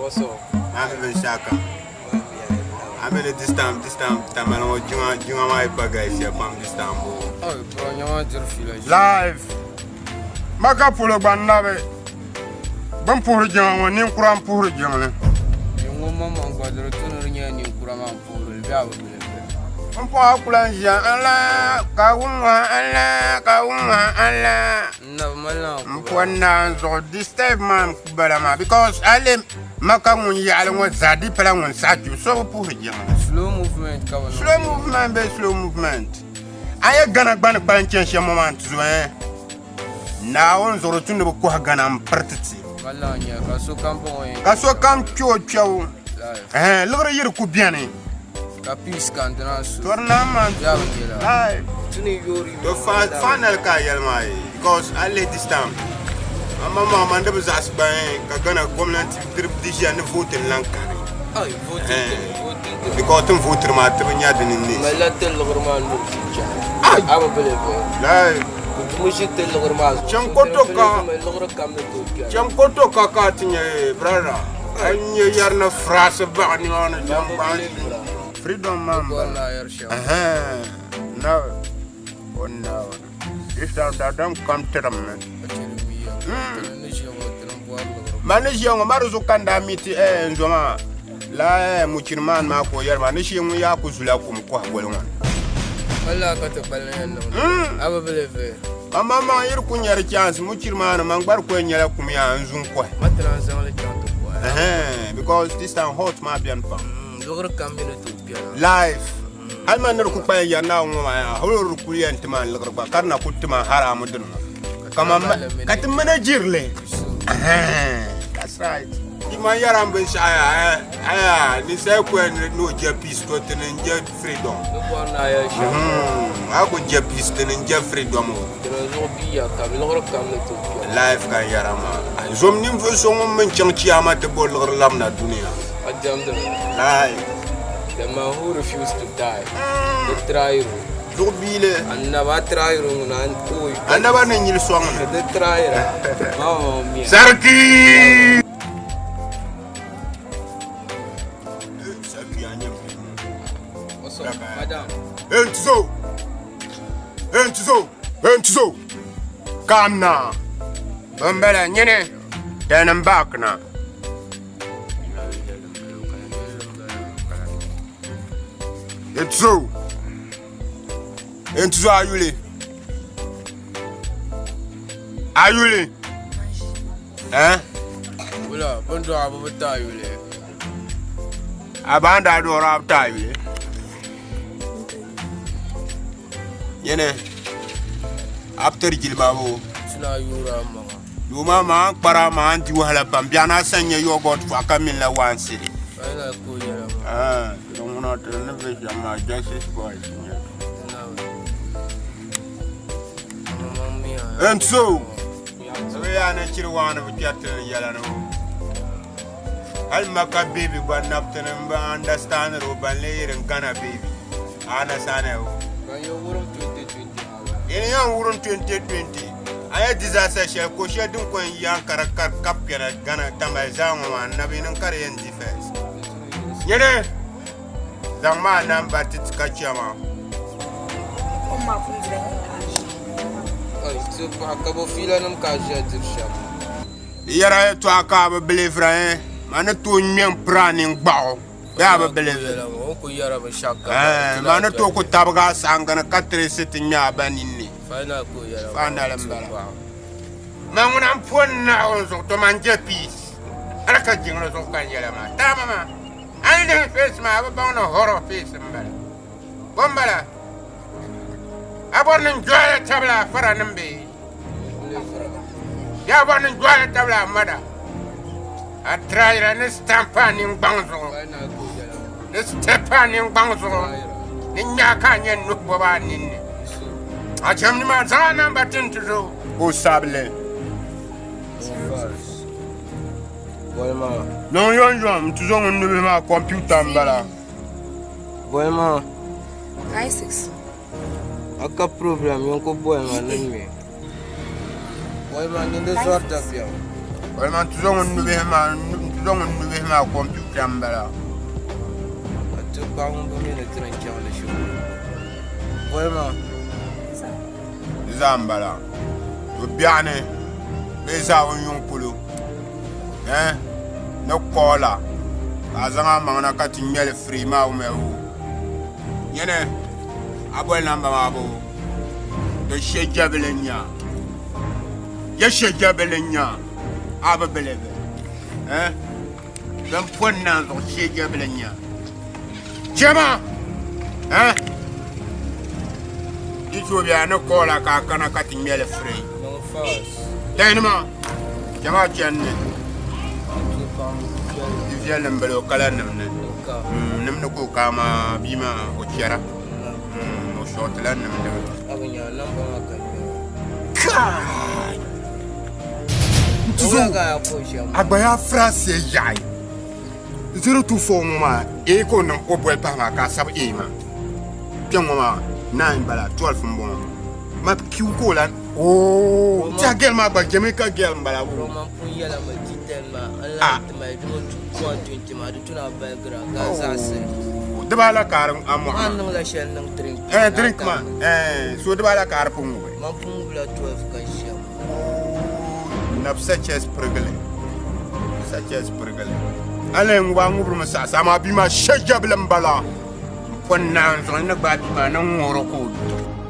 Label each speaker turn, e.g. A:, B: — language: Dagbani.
A: What's up?
B: Maa mi binshɛɣu kam. A mi ni this time, this time Tamale ŋɔ jiŋa, jiŋa maa yi pa galisiya pam this time boo.
A: Oi, bro, nyama diri fiila ʒi.
C: Live. Maka polo gba n-nabi. Bɛ ni puhiri jiŋa ŋɔ, ninkura m-puhiri jiŋli.
A: Yi ŋun maŋmaŋ gba di di tu ni di nyɛla ninkura maa m-puhiri li bee a bi bili bɛ?
C: M pɔɣa ku lan ʒiya n-la ka wum a n-la ka wum a n-la.
A: N nabi mali naa
C: M pɔ naa n zuɣu disturb maa n-ku bala maa because a lihi Maka ŋun yaɣili ŋɔ zaa di pala ŋun saɣi kpibu so bi puhiri jiŋli.
A: Slow movement ka bɛ niŋ.
C: Slow movement bee slow movement? A yɛ Ghana gba ni kpalim chani shɛm ŋɔ maa n-ti zo eh? Naawuni zuɣu di tu ni bɛ kɔhi Ghana m-piri ti ti.
A: Mali naa nya ka sokam bɔŋɔ yɛn
C: Ka sokam kpe o kpɛbu. Ɛhɛn, liɣiri yi di ku beni.
A: Ka peace ka n dina su.
C: Tɔri naa maa
A: Bɛ a bi nyɛla.
C: Ai.
A: Ti ni yoori
B: To final ka a yɛli maa ye because a lihi this time a maŋ maŋ man di bi zaɣisi gba eh, ka Ghana gomnanti diri di ʒiya ni voting lan kani.
A: Ai, voting tini, voting tini.
B: Because tin votiri maa ti bi nya di ni neesi.
A: Malila ti liɣiri maa nuri chinchana. A bi believe.
B: Lai.
A: Bɛ ʒi ti liɣiri maa zuɣu.
B: Chaŋ koto ka.
A: Liɣiri kam ni tooi kpɛri.
B: Chaŋ koto ka ka ti nyɛ brother. A nyɛ yɛri ni furaasi baɣa nimaani chaŋ baŋ
C: Freedom maa m-bala. Ɛhɛn, na o Naawuni. This time daadam kam tirimmi.
B: Ma ni ʒiya ŋɔ ma di zuɣu ka n daa mi ti eh, n zo maa la eh, muchiri maan maa ka o yɛri ma ni shee ŋun yaa ku zula kum kɔhi goli ŋɔ ni. Ma maŋmaŋ yi di ku nyari chance muchiri maa ni man gba di ku yɛn nyɛla kum yaa n zu n kɔhi. Ɛhɛn, because this time hot maa beni pam. Life. Hali man ni di ku kpalim yɛri Naawuni ŋɔ maa yaa, hali o di kuli yɛn ti ma n liɣiri gba ka di na ku ti ma haramu dini ŋɔ. Kaman ma, ka ti manajiri li. That's right. Di man yɛra n binshɛɣu yaa, eh, aya, ninsal ku yɛn ni o je peace to ti ni n-je freedom. A ku je peace ti ni n-je freedom o. Life ka n yɛra maa. Zom ninvuɣ so ŋun mi n-chaŋ chiyaama ti bo liɣiri labina dunia. Life.
A: The man who refused to die, the try
B: Zuɣu biili.
A: Annaba try ŋuna o.
B: Annaba ni nyili sɔŋ ni.
A: The try ra. Mama mia.
B: Sarki! Sarki ya nyɛ
A: What's up, madam?
C: Entuzo! Entuzo! Entuzo! Calm now. Bambala nyini. Turn back now. Entuzo! Entuzo ayuli. Ayuli. Eh?
A: Wula, bin dɔɣi bi bi ti ayuli.
B: A baan daa dɔɣiri a bi ti ayuli. Yɛni, a bi tiri jilima boo.
A: Sina yuura maŋa.
B: Yuuma maa n kpara maa n di wahala pam biɛɣu na san nyɛ yogurt fɔɣu ka mini la wansili.
A: Final ka o yɛla maa.
B: Ah, di ŋuna ti ni be shɛm maa Justice Boys n nyɛ.
C: And so,
B: Bɛ yaa ni chiri waɣa ni bi kpɛri ti ni yɛla ni o. Hali maka baby gba nabiti ni n bi understand o ban lee yiri n Ghana baby. A understand o.
A: Ban yɛn wurim 2020
B: Ini yɛn wurim 2020 a yɛ disaster shɛli ko shɛli din ko n yan ka di kari kap kpɛna Ghana Tamale zaa ŋɔ maa nabi ni ka di yɛn di first. Nyini zaŋ maa namba ti ti ka chɛ ma.
A: Ka bo fiila nim ka a ʒiya diri shɛm.
B: Di yɛra yɛtɔɣa ka a bi bilifira eh ma ni tooi ŋmɛ n piri a ningbaɣu. Bee a bi believe? Eh, ma ni tooi ku tabigi a saŋgani ka tirisi ti ŋmɛ a ba ninni. Final m-bala. Ma ŋuna m-po n Naawuni zuɣu to man je peace. Hali ka jiŋli zuɣu ka n yɛla maa. Taama maa, a ni lihi face maa a bi baŋ ni horror face m-bala. Bo m-bala? A bɔri ni n jɔhila tabila a faranim bee? Yaa bɔri ni n jɔhila tabila a mada? A tiraayira ni stamp a ningbaŋ zuɣu, ni step a ningbaŋ zuɣu, ni nyaɣa ka a nyɛ nuhi bɔba a ninni. A cham ni maa zaŋ a namba ti n ti zo.
C: Ka o sabili. Niŋ yɔnyɔm n ti zo ŋun nubihi maa kɔmputa m-bala.
A: Boli maa. A ka problem yin ku boli ma ni ŋme. Boli ma nyin di zɔri dabiɛm.
C: Boli ma n-ti zaŋ n nubihi maa n-ti
B: zaŋ n nubihi maa kɔmputa m-bala.
A: A ti paɣa ŋun bi mi ni ti ni chaŋ di shikuru. Boli ma.
B: Di zaa m-bala. To biɛɣuni bee zaawun yuŋ polo, eh, ni kɔɔla ka a zaŋ a maŋ na ka ti ŋmɛ li free maa wumya o. Nyini, a boli namba maa bo? Di she jabili n-nya. Ya she jabili n-nya. A bi believe. Eh? Din pon naan zuɣu she jabili n-nya. Chema! Eh? Di tooi ni kɔɔla ka a kana ka ti ŋmɛ li free.
A: Niŋ fast.
B: Dayinima, chema chani ni.
A: A ti paɣa ŋun viɛlli.
B: Di viɛlli m-bala o kala nimni.
A: Ka.
B: Nimdi ka o kaai maa bia maa o chɛra. O shɔɔtila nimdi.
A: A bi nya namba maa ka ŋmɛra.
B: Kai!
A: Wula ka a kpuɣi shɛm maa?
B: A gba yaa Firaasiya yaɣi 024 ŋɔ maa A ka o niŋ o boli pahi maa ka a sabi A maa. Kpɛŋ ŋɔ maa 9 bala 12 m-bɔŋɔ. Ma Q ka o lan Oo n tiɛha girl maa gba Jamaica girl m-bala boo.
A: Roman pun yɛla mi ti ten maa n lahi ti mali di mi 120 maa di tuna baligira ka a zaɣisi.
B: Dibaa la ka a mɔɣu
A: maa.
B: Man
A: niŋla shɛli niŋ drink.
B: Eh drink maa eh so dibaa la ka a di pun ŋubi.
A: Man pun ŋubila 12 ka ʒiya ŋɔ.
B: Nabisa chɛs pirigili. Nabisa chɛs pirigili. A lee ŋubi a ŋubirimi saɣisi amaa bia maa shɛjabili m-bala. M pɔni naan zuɣu n ni gbaai bia maa ni ŋ-ŋuhiri ka o